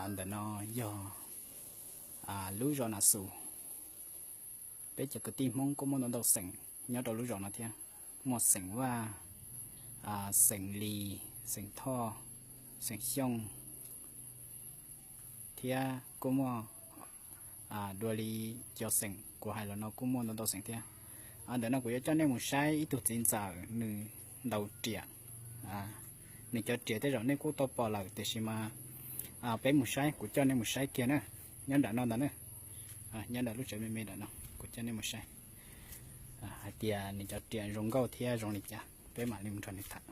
Ntawm no yog lub zos Nas Xus. Peb cov kwv tij Hmoob kuj muaj ntau ntau xeem nyob rau lub zos no thiab. Muaj xeem Vaj, xeem Lis, xeem Thoj, xeem Xyooj, thiab kuj muaj dua li cov xeem kuv hais los no kuj muaj ntau ntau xeem thiab. Ntawm no kuv yuav coj nej mus saib ib tug txiv ntxawm nws ntaus riam. Nws cov riam tej zaum nej kuj tau pom lawm tiam sis mas peb mus saib, kuv coj nej mus saib kiag na. Nyob nram no ntag na, nyob nram lub tsev me me nram no kuv coj nej mus saib hais tias nws cov riam zoo nkauj thiab zoo li cas peb mam li mus nrog nws tham.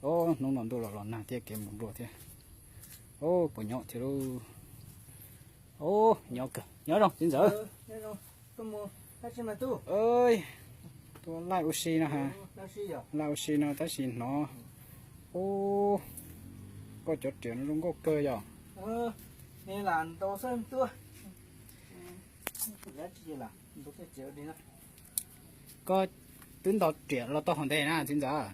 Ob hnub no ntuj los los nag thiab kev mus dua thiab. Ob puas nyob thiab lauj. Ob nyob kawg, nyob zoo txiv ntxawm. Tua laij ua si no ha, laij ua si no tab sis hnov. Ub, koj cov riam no zoo nkauj kawg yog. Koj twb ntaus riam los tau hov ntev na txiv ntxawm?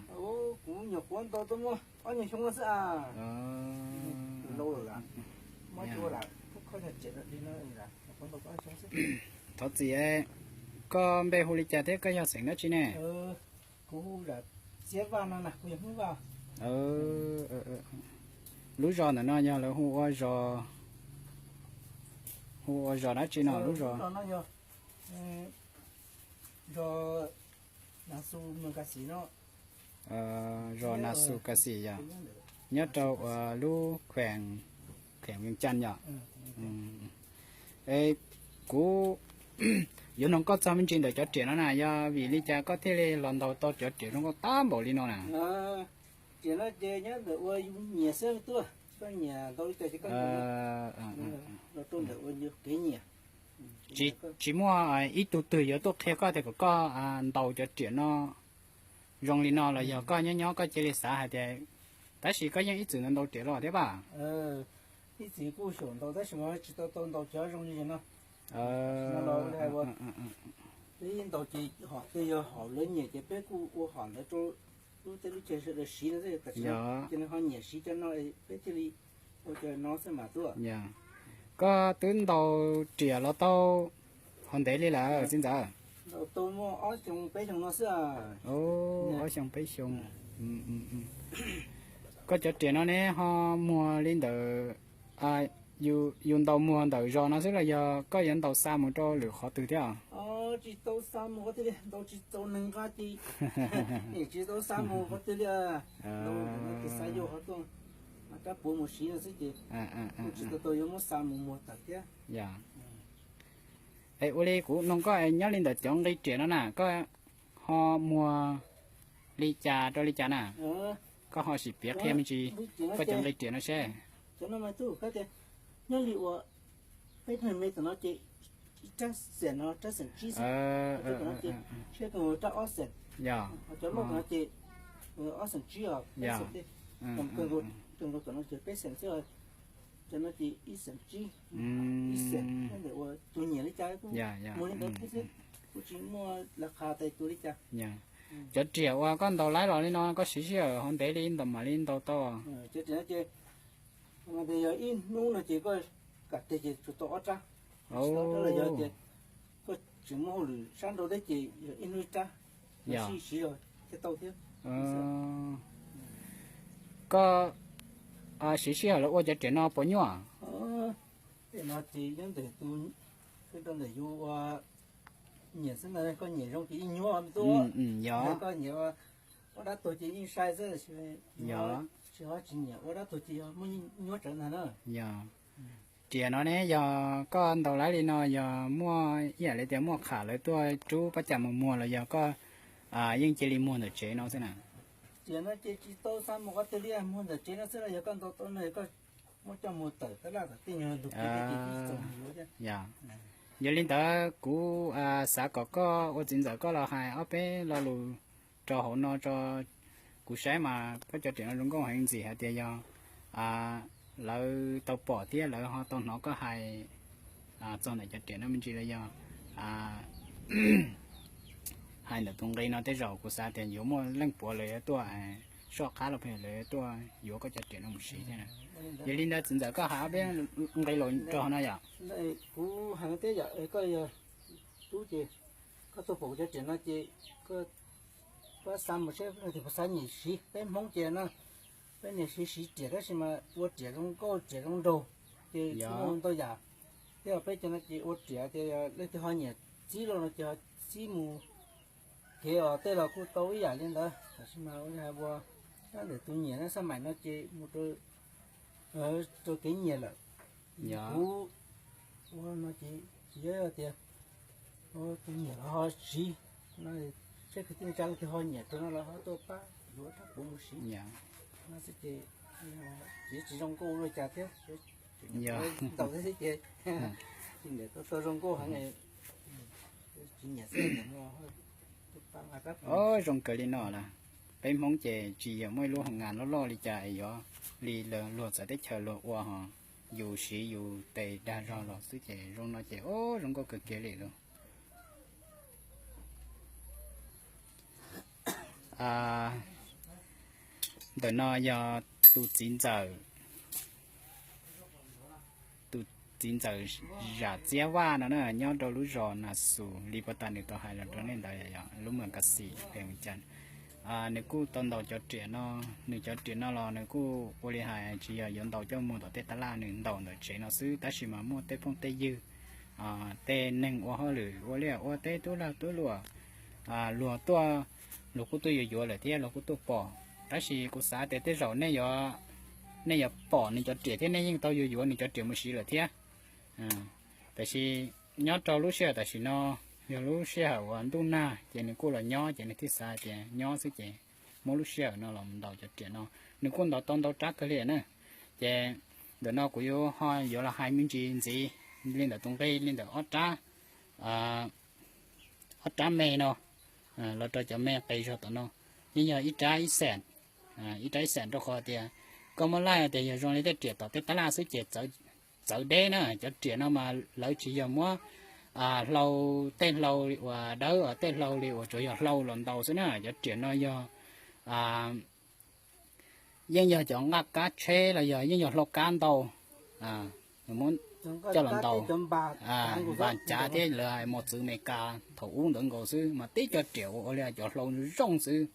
Thov txim, koj npe hu li cas thiab koj yog xeem dab tsi ne? Lub zos ntawm no yog lawv hu ua zos, hu ua zos dab tsi no lub zos? Zos Nas Xus Kas Xis yog nyob rau lub kheem, kheem Vias Cas yom. Kuv yuav nug koj txog me ntsis ntawm cov riam no na, yog vim li cas koj thiaj li los ntaus tau cov riam zoo nkauj tag npaum li no na? Riam no ces nyob ntawm ua nyiam xwb tuaj, koj nyiam ntaus li cas ces koj ntaus, los rau ntawm ua kev nyiam. Tsis muaj ib tug twg yuav tuaj qhia koj tias kom koj ntaus cov riam no zoo li no los yog koj nyob nyob koj cia li xav hais tias, tab sis koj yeej ib txwm ntaus ntaus riam los thiab pab? Ib txwm kuj xyaum ntaus tab sis mas tsis tau tau ntaus cov zoo li no. Peb ntaus ces hom twg yog hom lawv nyiam ces peb kuj ua hom ntawd rau lub teb lub chaw sawv daws siv no xwb, tam sim no ces nws ho nyiam siv cov no peb thiaj li ua cov no xwb mas tuaj. Koj twb ntaus riam los tau hov ntev li lawm txiv ntxawm? Ntaus tau muaj ob xyoo peb xyoo no xwb. Ob xyoo peb xyoo. Koj cov riam no ne ho muag li ntawm, yus ntaus muag ntawm zos no xwb los yog koj yuav ntaus xa mus rau lwm qhov twg thiab? Tsis tau xa mus qhov twg li, ntaus tsis txaus nees nqa ces tsis tau xa mus qhov twg li. Ntaus ces xa yau qhov tuaj, rab puav mus siv no xwb ces kuj tsis tau tau yuav muab xa mus muag tawm thiab. Es ua li kuv nug koj, nyob li ntawm cov nqi riam no na, koj ho muag li cas rau li cas na? Koj ho sim piav qhia me ntsis koj cov nqi riam no seb. Cov no mas tub, nyob li ua peb me me tam no ces ib rab xees no rab xees tsib xwb, tam no ces tshiab kawg nkaus rab ob xees. Ho cov loj tam no ces ob xees tsib os, peb xees, kawg nkaus tam no ces peb xees xwb. Cov no ces ib xees tsib, ib xees, ua tus nyiam li cas kuj muag li ntawd xwb, kuj tsis muaj lawv qha tais tus li cas. Cov riam uas koj ntaus laib los li no koj siv sij hawm hov ntev li ntawm mam li ntaus tau? Cov riam no ces yog ib hnub no ces koj kam teg ces tsuas tau ob rab, tsis tau ob rab los yog tias koj tseem muaj hauj lwm sab nraud thiab ces yog ib hnub ib rab, sib siv zog thiaj tau thiab. Koj siv sij hawm los ua cov riam no puas nyuaj? Tej no ces nyob ntawm tus, rau ntawm yus ua nyiam xwb ntag, koj nyiam zoo ces yeej nyuaj tuaj. Yog koj nyiam ua dab tuag ces yeej sai xwb, tsis ho tsis nyiam ua dab tuag ces yog muaj nyuaj tsawv ntag na. Yog riam no ne yog koj ntaus laib li no yog muaj ib yam li tias muaj qham lawv tuaj rub pab cas mus muag los yog koj yeej cia li muag ntawm tsev no xwb na? Riam no ces tsis tau xa mus qhov twg li, muag ntawm tsev no xwb los yog koj ntaus tau no yog koj muab coj mus tawm tab laj tom tej nyuag ntug kev thiab ces tib txoos yuav thiab. Yog li ntawd kuv xav kom koj ua txiv ntxawm koj los hais ob peb lo lus rau hauv no tso. Kuv saib mas koj cov riam no zoo nkauj heev, ntxim hais tias yog lawv tau pom thiab lawv ho tau hnov koj hais txog ntawm cov riam no me ntsis los yog hais ntawm tus nqi no tej zaum kuv xav tias yuav muaj leej puav lawv yuav tuaj soj qab los pheej lawv tuaj yuav koj cov riam no mus siv thiab na. Yog li ntawd txiv ntxawm koj hais ob peb nqe los rau no yom. Kuv hais no thiab yom, koj yog tub ces koj tuaj pom kuv cov riam no ces koj pab xa mus seb leej twg puas xav nyiam siv. Peb Hmoob ces no peb nyiam siv siv riam tab sis mas ua riam zoo nkauj riam zoo nraug ces kuj ntau yam. Thiab peb cov no ces ua riam ces leej twg ho nyiam txib los no ces ho txib mus kev os, tej los kuj tau ib yam li ntawd. Tab sis mas ua li hais ua sab ntawm tus nyiam no xab maim no ces mus rau kev nyiam lawm. Kuv ua no ces tsis yog tias tus nyiam los ho siv no, seb kwv tij neej tsa leej twg ho nyiam rau no los ho tuaj pab yuav rab puav mus siv no xwb ces tsis zoo nkauj ua li cas thiab. Ntaus thiab xwb ces tsis ntiam tau zoo nkauj heev. Tsis nyiam xwb. Zoo kawg li no lawm. Peb Hmoob ces tsis yog muaj ib lub hoo nas loj loj li cas es yuav li luag txawv teb chaws luag ua ho yus siv yus tes dag zog los xwb ces zoo no ces o zoo nkauj kawg kiag li lawm. Ntawm no yog tus txiv ntxawm, tus txiv ntxawm Zam Txiab Vaj no na, nyob rau lub zos Nas Xus li puag ta nws tau hais los rau nej ntawd, lub Moos Kas Xim. Nws kuj tau ntaus cov riam no, nws cov riam no los nws kuj ua li hais tsis yog yuav ntaus coj mus tom tej tab laj, nws ntaus ntawm tsev no xwb tab sis mas muaj tej phooj tej ywg, tej neeg ua hauj lwm ua liaj ua teb tub lag tub luam, luag tuaj, luag kuj tuaj yuav yuav lawm thiab luag kuj tuaj pom. Tab sis kuv xav tias tej zaum nej yuav, nej yuav pom nws cov riam thiab nej yeej tau yuav yuav nws cov riam mus siv lawm thiab. Tab sis nyob rau lub sij hawm tam sim no yog lub sij hawm uas ntuj nag ces nws kuj los nyob ces nws thiaj xav tias nyob xwb ces muab lub sij hawm no los ntaus cov riam no. Nws kuj ntaus tau ntau rab kawg li na. Ces ntawm no kuv yuav ho yuav los hais me ntsis ntxiv li ntawm tus nqi li ntawm ob rab, ob rab me no los rau cov me qis zog tom no, yeej yog ib rab ib xees, ib rab ib xees rau qhov tias koj muab laij tias yog zoo li tej riam tom tej tab laj xwb ces txawv deb na. Cov riam no mas lawv tsis yog muab hlau, tej hlau uas dawb, tej hlau li uas tsuas yog hlau los ntaus xwb na. Cov riam no yog yeej yog cov nqaj kab tsheb los yog yeej yog hlau kab ntau, muab coj los ntaus, npas cav thiab lawv hais mos txwv Amelikas thaum ub ntawd nkaus xwb mas tib co riam ua ua li cov hlau zoo xwb.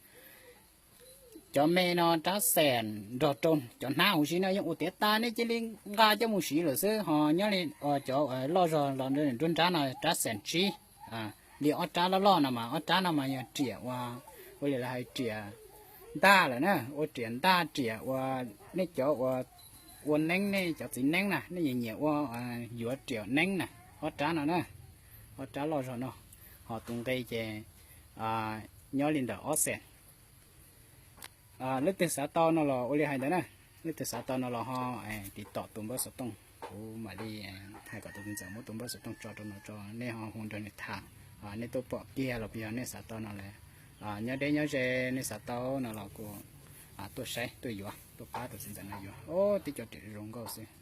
Cov me no rab xees nrog rau cov hnab huv si no yeej ua tiav tas, nej cia li nqa coj mus siv lawm xwb. Ho nyob li cov loj zog los nruab nrab no rab xees tsib, li ob rab loj loj no mas ob rab no mas yog riam ua, ua li lawv hais riam ntaj lawm na, ua riam ntaj riam ua, nej cov ua, ua neeb, nej cov txiv neeb na nej nyiam nyiam ua yuav riam neeb na, ob rab no na, ob rab loj zog no. Ho tus nqi ces nyob li ntawm ob xees. Leej twg xav tau no los ua li hais ntawd na, leej twg xav tau no los ho tiv tom tus npawb xov tooj, kuv mam li hais kom tus txiv ntxawm muab tus npawb xov tooj tso rau no tso, nej ho hu nrog nws tham. Nej tuaj pom kiag los puas yog nej xav tau no lawm, nyob deb nyob ze nej xav tau no los kuj tuaj saib tuaj yuav, tuaj pab tus txiv ntxawm no yuav. Tib co riam zoo nkauj xwb.